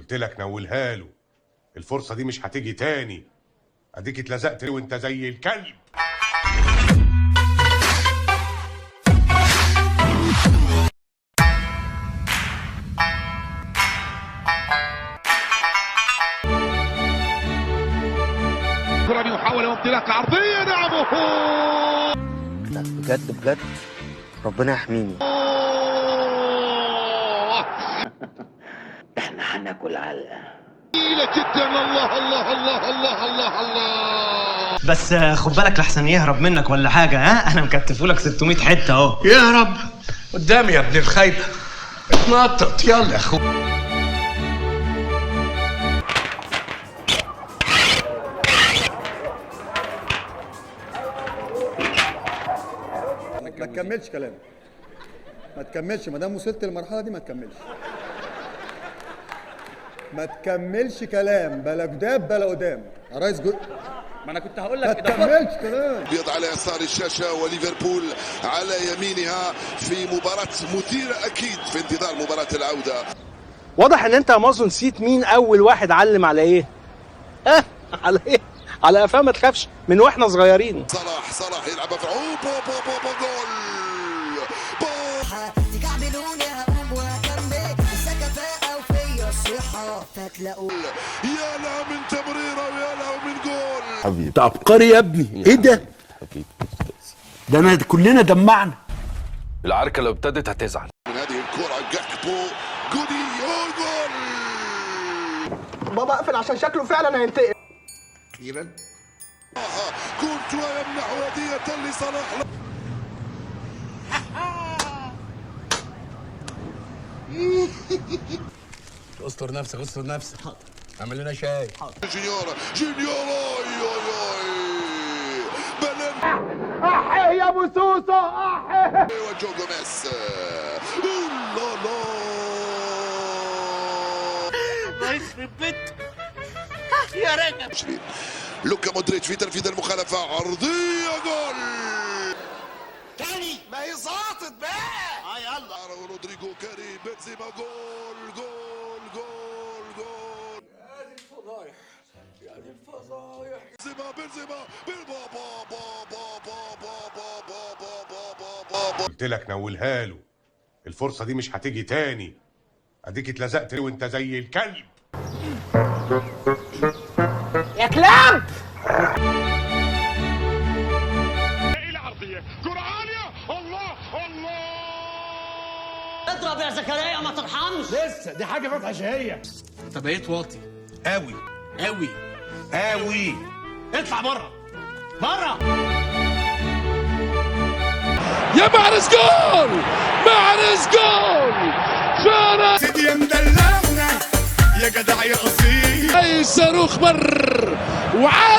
قلت لك نولها له، الفرصة دي مش هتيجي تاني. اديك اتلزقت وانت زي الكلب. كرة محاولة وانطلاقة عرضية، نعم. لا بجد بجد ربنا يحميني. احنا هناكل علقة جدا. الله الله الله الله الله الله. بس خد بالك لحسن يهرب منك ولا حاجة. ها انا مكتفولك 600 حتة اهو. يا رب قدامي يا ابن الخيبة، اتنطط يلا يا اخو. ما تكملش كلامك، ما تكملش. ما دام وصلت للمرحلة دي ما تكملش، ما تكملش كلام، بلا جداب بلا قدام يا ريس. ما انا كنت هقول ما لك تكملش كلام. ابيض على يسار الشاشة وليفربول على يمينها في مباراة مثيرة اكيد في انتظار مباراة العودة. واضح ان انت يا مازو نسيت مين اول واحد علم على ايه؟ اه على ايه؟ على قفاه ما تخافش من واحنا صغيرين. صلاح صلاح يلعب في بو بو بو بو جول بو. تكعبلوني هقوم وهكمل لسه كفاءة وفيا الصحة فتلاقوا. يا له من تمريره ويا له من جول. حبيبي انت عبقري يا ابني، ايه ده؟ ده انا كلنا دمعنا. العركه لو ابتدت هتزعل. من هذه الكره جاكبو جودي جول. بابا اقفل عشان شكله فعلا هينتقم. اخيرا كورتوا يمنح هدية لصلاح. استر نفسك استر نفسك. حاضر. اعمل لنا شاي. حاضر. جونيور جونيور اوي اوي اوي بلن. احيه يا ابو سوسة احيه. وجو جوميز لا لا الله يخرب بيت يا رجل. لوكا مودريتش في تنفيذ المخالفة عرضية جول تاني. ما هي زاطت بقى. يلا رودريجو كريم بنزيما جول جول جول جول. يا دي الفضايح يا دي الفضايح. بنزيما بنزيما با با با با با با با با با با با با. قلت لك نولها له، الفرصة دي مش هتيجي تاني. اديك اتلزقت وانت زي الكلب. يا كلاب. الى عرضية، كرة عالية، الله الله. اضرب يا زكريا ما ترحمش. لسه دي حاجة فاتحة شهية. انت بقيت واطي قوي قوي قوي. اطلع بره بره. يا معرز جول، معرز جول. فارس سيدي يا مدلعنا يا جدع يا اصيل. اي صاروخ مر وعاد.